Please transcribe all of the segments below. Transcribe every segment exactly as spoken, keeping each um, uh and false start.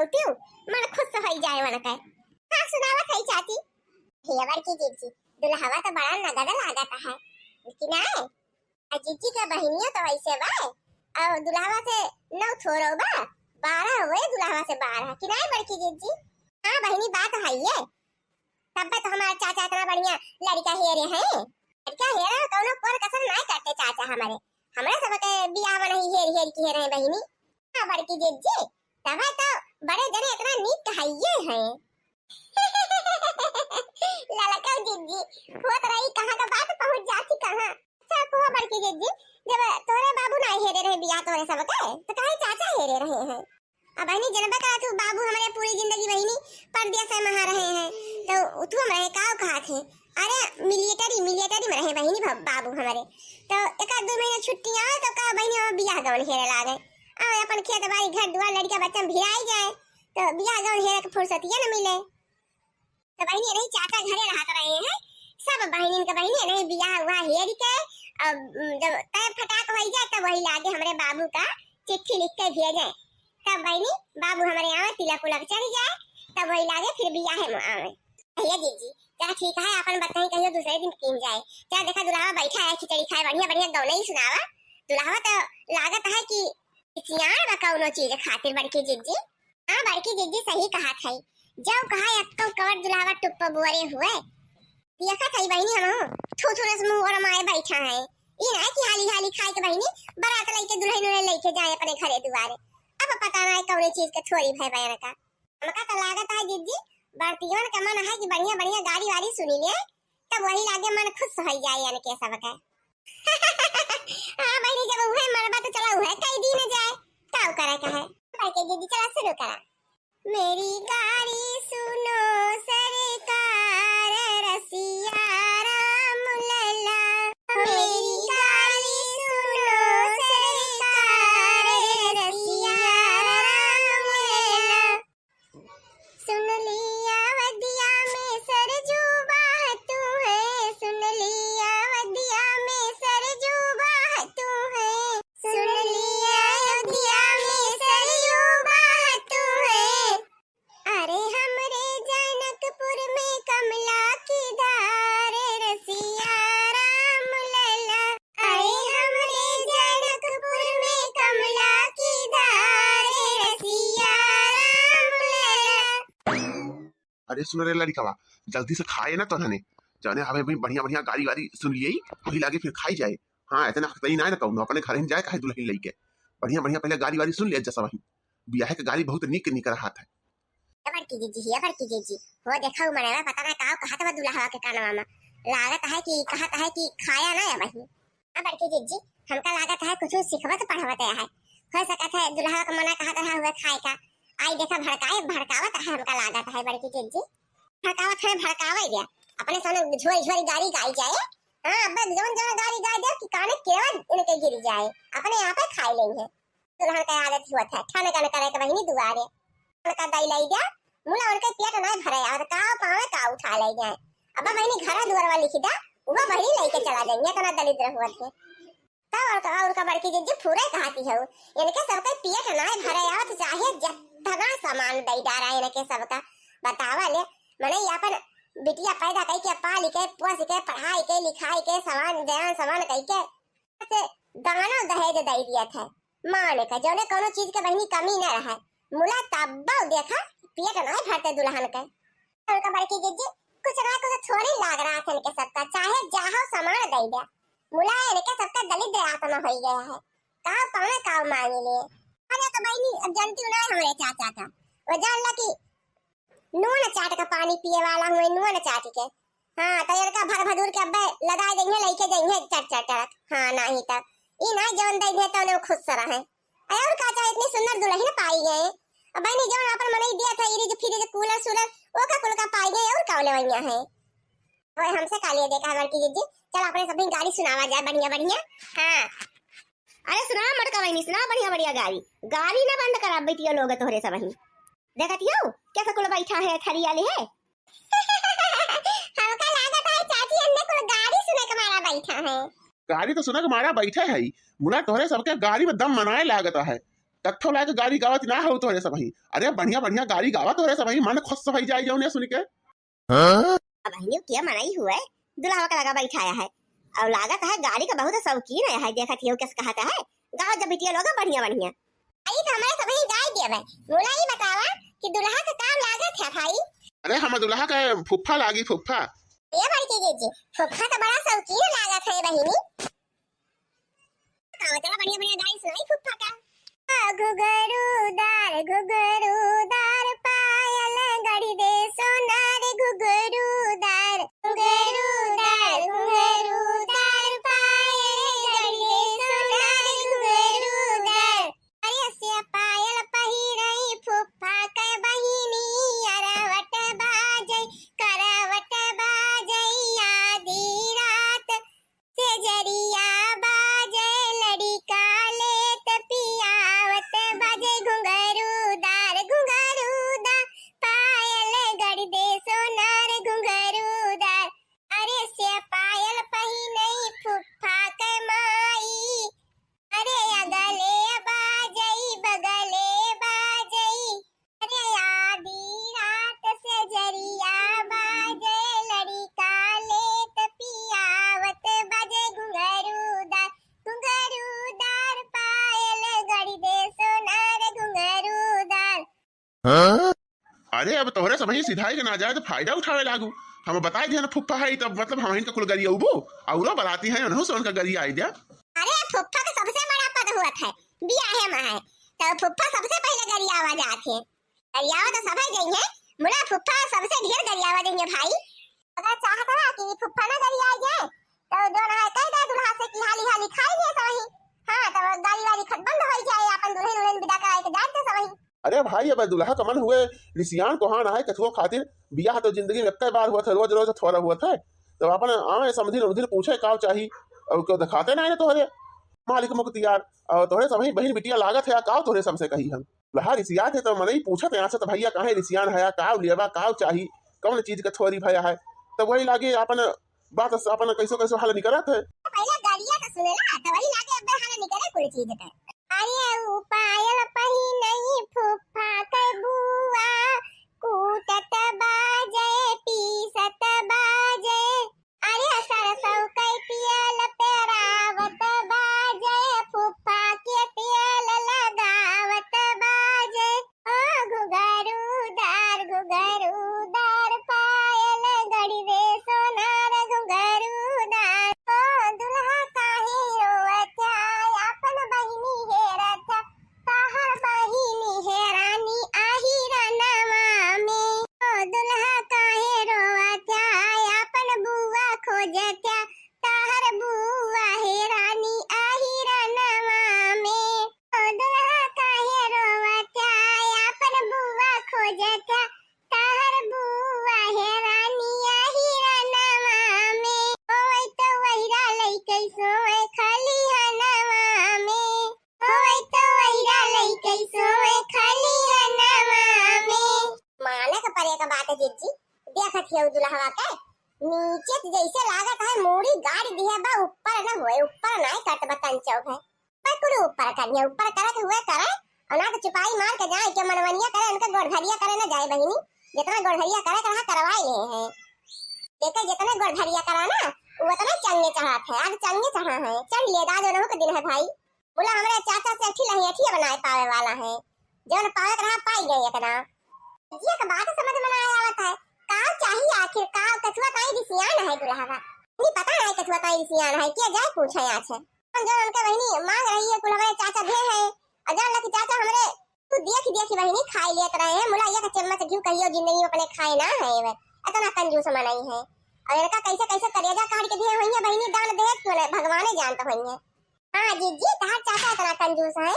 पियो, मन खुश होइ जाए मन के। हाँ, सुनावत है चाची। हे बड़की जिज्जी, दुल्हवा तो बड़ा नगद लागत है, कि नाय? आ जिज्जी के बहिनियो तो वैसे बा, और दुल्हवा से नौ थोरो बा, बारह हुए दुल्हवा से बारह, कि नाय बड़की जिज्जी? हाँ बहिनी, बात है ये, तब्बे तो हमार चाचा इतना बढ़िया लड़का हेरे हैं। लड़का हेरे, कौनो कोर कसर नाय करते चाचा हमारे। हमरा सबके बियाह में नहीं हेर हेर के हेरे हैं बहिनी। हाँ बड़की जिज्जी, तब्बे तो बड़े जने इतना नीक कहाइए हैं। ललका जिज्जी, होत रही कहाँ का बात पहुँच जाती कहाँ। अच्छा कहो बड़की जिज्जी, जब तोरे बाबू ना हेरे रहे बियाह तोरे सबके, तो काहे चाचा हेरे रहे हैं? अब बहिनी, जनबे करा तू, बाबू हमरे पूरी जिंदगी बहिनी परदेस में रहे हैं, तो तू हमरे का कहा थे? अरे मिलिट्री, मिलिट्री में रहे बहिनी बा-, बाबू हमरे। तो एक आध दो महीना छुट्टी आवे तो का बहिनी, हम बियाह गवन हेरे लागे, और अपन खेत बाड़ी, घर दुआर, लड़का बच्चा में भिड़ाई जाए, तो बियाह गवन हेरे के फुर्सतिया न मिले। तो बहिनी, नहीं चाचा घरे रहत रहे हैं, सब बहिनिन के बहिनी नहीं बियाह हुआ हेर के, अब जब तय फटाक हो जाए, तब वही लागे हमरे बाबू का चिट्ठी लिख के भेजे, तब बहिनी बाबू हमरे आवे, तिलक उलक चढ़ जाए, तब वही लागे फिर बियाह में आवे। भैया जिज्जी, चला ठीक है, अपन बतही कहियो दूसरे दिन कीन जाए। चला देखा, दुल्हवा बैठा है, खिचड़ी खाए, बढ़िया बढ़िया गौनई सुनावा। दुल्हवा तो लागत है कि सियान बा कौनो चीज खातिर बड़की जिज्जी। हाँ बड़की जिज्जी सही कहा थई, जौ कहा अक्कौ कवर दुल्हवा टुप्पो बोरे हुए। देखा थई बहिनी, हम थू थू रस मुंह और माए बैठा है। ई ना कि हाली हाली खाए के बहिनी, बारात लइके दुल्हन उल्हन लइके जाए अपने घरे दुआरे। अब पता ना है कौने चीज के थोरी भय बयान का। हमका तो लागत है जिज्जी, बरतियन का मन है कि बढ़िया बढ़िया गारी वारी सुनी ले, तब वही लागे मन खुश हो जाए इनके सबके। हाँ बहिनी, जब उहे मरबा तो चला उहे कई दिन जाए, का करे का है। बड़की जिज्जी चला शुरू करा। मेरी गारी सुनो सरकार, रसिया राम लला। मेरी गारी सुनो सरकार, रसिया राम लला। सुन लिया वदिया में सरजू बाह तू है, सुन लिया वदिया में सरजू बाह तू है, सुन लिया वदिया में सरजू बाह तू है। अरे हमरे जनकपुर में कमला की धार, रसिया राम लला। अरे हमरे जनकपुर में कमला की धार, रसिया राम लला। अरे सुन रे लड़िकवा, जल्दी से खाए ना तोहने, जाने हमें भी बढ़िया बढ़िया गारी वारी सुन लिए, वही लागे फिर खाई जाए। हाँ, इतना हकतई ना है ना कौनो, अपने घर ही जाए काहे दुल्हन लइके। बढ़िया बढ़िया पहले गारी वारी सुन ले जसा वही। बियाहे के गारी बहुत निक निक रहत है। ए बड़की जिज्जी, ए बड़की जिज्जी, हो देखा उ मड़वा पता ना का कहत बा दुल्हवा के कानवा में। लागत है कि कहत है कि खाया ना अबही। हाँ बड़की जिज्जी, हमका लागत है कुछ सिखवत पढ़वत है। हो सकत है दुल्हवा के मना कहत रहा हुआ खाए का। आई देखा भड़काए, भड़कावत है हमका लागत है बड़की जिज्जी। भड़कावत है, भड़कावे दिया। अपने सोने झोरी झोरी गारी गाई जाए। हाँ, अब जवन जवन गारी गाई दे कि काने केवा इनके गिरी जाए। अपने आप खाए लेंगे। दुल्हन के आदत ही होत है, ठन कन करे के बहिनी दुआरे। उनका दई लई जा, मुला उनके पेट नाय भरे, और का पावे का उठा लई जाए। अब बहिनी घर दुआर वाली लिखी दा, वो बहिनी लइके चला जाए, इतना दलिद्र हुआ थे। तब और का, और का बड़की जिज्जी पूरे कहती है, इनके सबके पेट नाय भरे, और चाहे जितना सामान दई डारा इनके सबका, बतावा ले, मने ये अपन बिटिया पैदा कई के पाली के, पोस के, पढ़ाई के, लिखाई के, सामान, जवान सामान कई के, से दानो दहेज दई दिया था। मान का जौने कौनो चीज के बहिनी कमी न रहे, मुला तब्बो देखा पेट नाय भरते दुल्हन के। उनका बड़की जिज्जी कुछ ना कुछ थोड़ी लाग रहा था इनके सबका, चाहे जाहो सामान दे दे, मुला इनके सबका दलिद्र आत्मा हो गया है। काव पावे काव मांगे लिए। अरे तो बहिनी अब जनती ना हमरे चाचा का, वो जान ला कि नून चाट का पानी पिए वाला हुए, नून चाट के। हाँ, तो इनका भर भदूर के अब्बे लगा देंगे, लइके जाएंगे चट चट टरक। हाँ, नाही तो ई ना जवन दे दे तो उन्हें खुश से रहे। अरे और का चाहे, इतनी सुंदर दुल्हन पाई गए। अब बहनी जवन अपन मनई दिया था, इरी जो फिरी जो कूलर सूलर, वो का कुल का पाई गए और का लेवैया है। ओए हमसे का लिए देखा बड़की जिज्जी, चल अपने सभी गारी सुनावा जाए बढ़िया बढ़िया। हाँ। अरे सुना मोटका बहिनी, सुना बढ़िया बढ़िया गारी। गारी ना बंद करा बेटियों लोग तोहरे सब ही। देखत हियो, कैसा कुल बैठा है, थरिया ले है। हमका लागत है चाची अन्ने कुल गारी सुने के मारा बैठा है। गारी तो सुने के मारा बैठा है, मुला तोहरे सबके गारी में दम मनाए लागत है। कत्थो लायक गारी गावत ना हो तोहरे सबही। अरे बढ़िया बढ़िया गारी गावा तोहरे सबही, मन खुश भई जाई जौने सुन के। हाँ? अब बहिनी के मनई हुए, दुल्हा का लगा बैठाया है। और लागत है गारी का बहुत शौकीन है, देखत हियो कैसे कहत है, गाओ जब बिटिया लोग बढ़िया बढ़िया। आई तो हमारे सबही गाय दिया भाई, मुला ही बतावा कि दुल्हा का काम लागत है भाई। अरे हम दुल्हा का फुफ्फा लागी, फुफ्फा। ये बड़की जीजी, फुफ्फा तो बड़ा शौकीन लागत है बहिनी। बताओ, चलो बढ़िया बढ़िया गाई सुनाई फुफ्फा का। घुघरूदार, घुघरूदार, पायल गढ़ी दे सोनार, घुघरूदार, घुघरूदार, घुघरूदार, पायल गढ़ी दे सोनार, घुघरूदार। अरे से पायल पहिरई फुफ्फा के बहिनी, अरवट बाजई, करवट बाजई आधी रात। सेजरिया बाजे लड़िका लेत पियावत, बाजे घुंघरूदार, घुंघरूदार, पायल गढ़ दे सोनार घुंघरूदार। अरे से पायल पहिनई फुफ्फा के माई, अरे अगले बाजई बगले बाजई। अरे आधी रात सेजरिया बाजे लड़िका लेत पियावत, बाजे घुंघरूदार, घुंघरूदार पायल गढ़ दे सोनार घुंघरूदार। हाँ? अरे अब तोहरे सबही सिधाई के ना जाए तो फायदा उठावे लागू। हम बताए दिया ना फुफ्फा है तब मतलब हम इनका कुल गरियउबो। औरो बराती है उन्हों से उनका गरिया आई दिया। अरे फुफ्फा तो सबसे बड़ा पद हुआ था, बियाहे में है तो फुफ्फा सबसे पहले गरियावा जात है। गरियावा तो सभे गई है, मुला फुफ्फा सबसे ढेर गरियावा देंगे भाई। अगर चाहत रहा कि फुफ्फा ना गरिया जाए तो जो ना है कह दे दुल्हा से कि हाली हाली खाई ले सही। हाँ तब गाली वाली खट बंद हो जाए, अपन दुल्हन उल्हन विदा कराए के जाए थे सही। अरे भाई, अब दुल्हा का मन हुए, रिसियान कोहान आए कथुआ खातिर, बियाह तो जिंदगी में एक बार हुआ था, रोज रोज थोड़ा हुआ था। तो अपन आवे समझिन उमझिन पूछे काव चाही, और क्यों दिखाते ना है तोहरे मालिक मुख्तियार, और तोहरे सबही बहिन बिटिया लागत है, काव तोहरे सबसे कही हम। दुल्हा रिसियात है तो मनई पूछत है, आसत भैया काहे रिसियान है, काव लेवा, काव चाही, कौन चीज का थोरी भया है। तो वही लागे अपन बात अपन कैसो कैसो हल निकरत है। पहले गालिया तो सुने ना, तो वही लागे अब हल निकरे कुल चीज के। अरे ऊ पायल पहिनई फुफ्फा के बुआ, कूटत बाजे, पीसत बाजे। अरे सरसों के तेल पेरावत बाजे, फुफ्फा के तेल लगावत बाजे। ओ घुघरूदार, घुघरूदार, पायल गढ़ी दे सोनार घुघरूदार। ओ दुल्हा काहे रोवत है, आपन बहिनी हेरत है, ताहर बहिनी हेरानी आही रनवा में। ओ दुल्हा काहे रोवत है, आपन बुआ खोजत है, ताहर बुआ हेरानी आही रनवा में। ओ दुल्हा काहे रोवत है, आपन बुआ खोजत है, ताहर बुआ हेरानी आही रनवा में। होई तो वहिरा लइके सोए खलिहनवा में। होई तो वहिरा लइके सोए खलिहनवा में। माने के परे के बात है जिज्जी, देखत हियो दुल्हवा के, नीचे से जैसे लागत है मूड़ी गाड़ दिहे बा, ऊपर न होए, ऊपर नाय कट बा तन चौक है। पर कुल ऊपर करिए, ऊपर करे के हुए करे, और ना तो चुपाई मार के जाए, के मनवनिया करे, उनके गोड़धरिया करे ना जाए बहिनी। जितना गोड़धरिया करे के रहा, करवाई ले है। जेकर जितने गोड़धरिया करा ना, वो उतना चंगे चढ़ात है। आज चंगे चढ़ा है, चढ़ ले, दाज रहू के दिन है भाई। बोला, हमरे चाचा से अठी लही अठी बनाए पावे वाला है, जौन पावे के रहा, पाई गए एकदम। ये तो बात समझ में ना आवत है, का चाहिए आखिर, का कछुआ ताई रिसियान है दुल्हवा। नहीं पता है कछुआ ताई रिसियान है, के जाए पूछे आज है। हम जौन उनके बहिनी मांग रही है, कुल हमरे चाचा दे हैं। और जान ला कि चाचा हमरे तू देख देख बहिनी खाई लेत रहे हैं, मुला एक चम्मच घी कहियो जिंदगी में अपने खाए ना है, वे इतना कंजूस मनई है। और इनका कैसे कैसे करेजा काट के दिए हुई है बहिनी, दान दहेज क्यों ना, भगवाने जानत हुई है। हाँ जीजी, तहार चाचा इतना कंजूस है।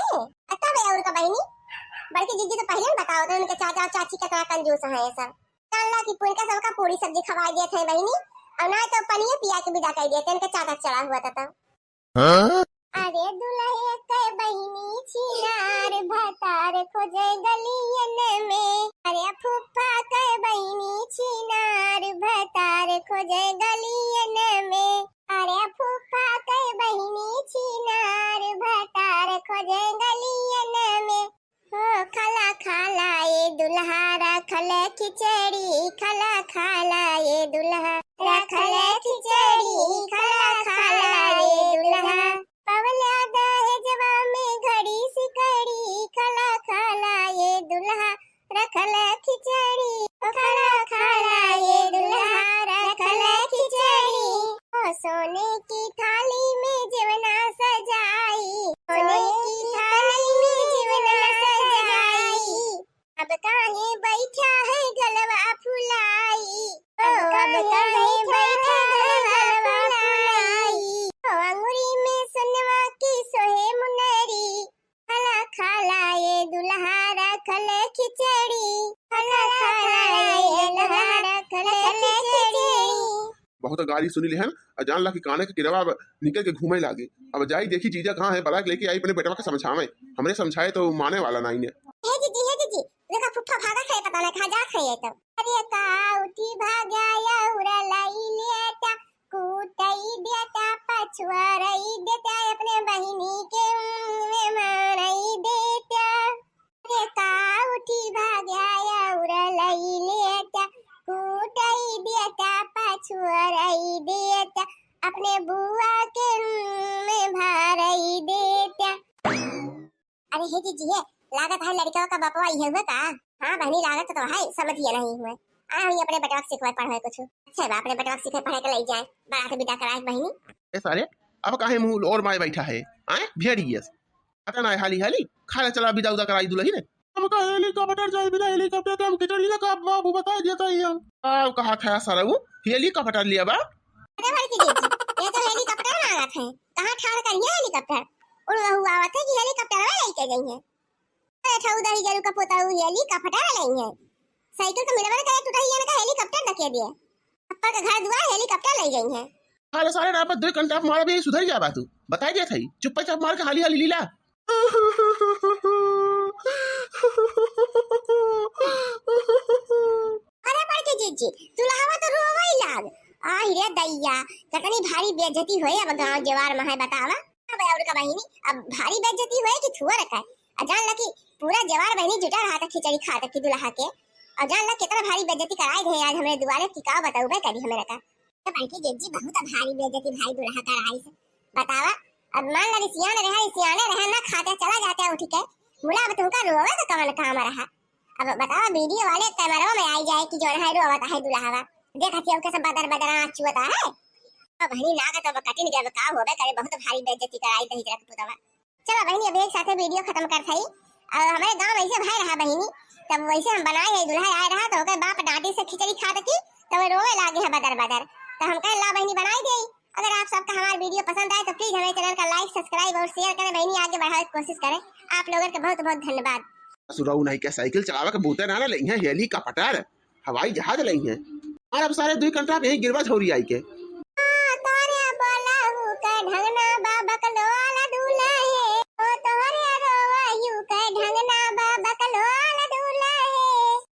आ तब और का बहिनी, बड़की जीजी तो पहले ही बताओ थे उनके चाचा और चाची कितना कंजूस है ये सब। जान ला कि उनका सबका पूरी सब्जी खवाई देत है बहिनी, और ना तो पनिये पिया के विदा कर देते, उनके चाचा चढ़ा हुआ था तब। हाँ? अरे दुल्हे के बहिनी छिनार भतार खोजे गलियन में। अरे फूफा के बहिनी छिनार भतार खोजे गलियन में। अरे फूफा के बहिनी छिनार भतार खोजे गलियन में। खिचड़ी, खला खला ए दुल्हा रखले खिचड़ी। बहुत गारी सुनी लिहन, आ जान ला कि काने के किरवा अब निकल के घूमे लागे। अब जाई देखी जीजा कहाँ है, बलाक लेके आई अपने बेटवा के समझावे। हमरे समझाए तो माने वाला नाहीं है। हे जीजी, हे जीजी, देखा फुफ्फा भागा खाए, पता नहीं कहाँ जा खाए तब। अरे का उठी भाग्या या उरा लाई लेता, कूटई देता, पछुआरई देता, अपने बहिनी के मुंह में मारई देता। अरे का उठी भाग्या या उरा लाई लेता, कूटई देता, पछुआरई देता, अपने बुआ के मुंह में भारई देता। अरे हे जीजी, हे लागत है लड़िकवा का बपवा इहे हुए का? हाँ बहिनी, लागत तो है, समझिए नहीं हुए। आ हुई अपने बेटवा के सिखवाए पढ़ाए कुछ। अच्छा बा, अपने बेटवा के सिखवाए पढ़ाए के लई जाए, बड़ा से विदा कराए बहिनी। ए सारे, अब काहे मुंह और माए बैठा है? आए भेड़ियस। पता ना है, हाली हाली खाला चला, विदा उदा कराई दुलही ने। हमका हेलीकॉप्टर चाहिए, बिना हेलीकॉप्टर के हम खिचड़ी ना खाब बाबू, बता देता ही हम। आओ कहा था सारा वो हेलीकॉप्टर लिया बा। अरे बड़की जीजी, ये तो हेलीकॉप्टर मांगत है, कहाँ ठाड़ करिए हेलीकॉप्टर? उड़वा हुआ आवत है कि हेलीकॉप्टर में लेके जाइए। अरे ठऊ दही जरू का पोता उ हेलीकॉप्टर लई है। साइकिल तो मिलबे न करे, टूटा ही इनका हेलीकॉप्टर दके दिए। अप्पा के घर दुआर हेलीकॉप्टर लई गई है। साले साले ना पर दो कंटाप मारा भी सुधर जाबा तू। बताई देत हई, चुप्पा चाप मार के हाली हाली लीला। अरे बड़की जीजी, दुल्हवा तो रोवई लाग। आई रे दैया, कितनी भारी बेइज्जती होई अब गांव जवार में है बतावा। अब और का बहिनी, अब भारी बेइज्जती होए कि थुअर का? आ जान ला कि पूरा जवार बहिनी जुटा रहा था खिचड़ी खा तक की दुल्हा के। और जान ला कितना भारी बेइज्जती कराए गए आज हमरे दुआरे की का बताऊ बे करी हमरे का। तो बड़की जीजी बहुत भारी बेइज्जती भाई दुल्हा कराई से। बतावा, अब मान ला रिसियान रहे, रिसियाने रहे ना खाते चला जाते उठ के। मुला अब तुमका रोवे तो कवन काम रहा? अब बतावा वीडियो वाले कैमरा में आई जाए कि जो है रोवत है दुल्हावा। देखा थी उनके सब बदर बदर आँख चुअता है। अब बहिनी ना का तो कटिन गया, अब का होबे करे, बहुत भारी बेइज्जती कराई दही जरा के पुतवा। चलो बहिनी, अब एक साथे वीडियो खत्म कर थई। और हमारे गांव ऐसे भाई रहा बहिनी, तब वैसे हम बनाए है दुल्हा आए रहा तो ओकर बाप डांटी से खिचड़ी खा तकी, तब रोवे लागे है बदर बदर। तो हम कहे ला बहिनी बनाई दे। अगर आप सबका हमारा वीडियो पसंद आए तो प्लीज हमारे चैनल का लाइक, सब्सक्राइब और शेयर करें बहिनी, आगे बढ़ावे की कोशिश करें। आप लोगन के बहुत बहुत धन्यवाद। सुराऊ नहीं क्या साइकिल चलावे के बूते ना, ना ले हैं हेलीकॉप्टर, हवाई जहाज ले हैं। और अब सारे दुई कंटाप यहीं गिरवा झौरी आई के। हाँ, तोरे बोलहु के ढंगना बा बकलोल दूल्हे, ओ तोरे रोवयु के ढंगना बा बकलोल दूल्हे।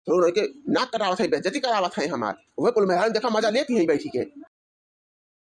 तो उनके नाक कटावत है, बेइज्जती करावत है हमार। वह कुल मेहरान देखा मजा लेती हैं बैठी के।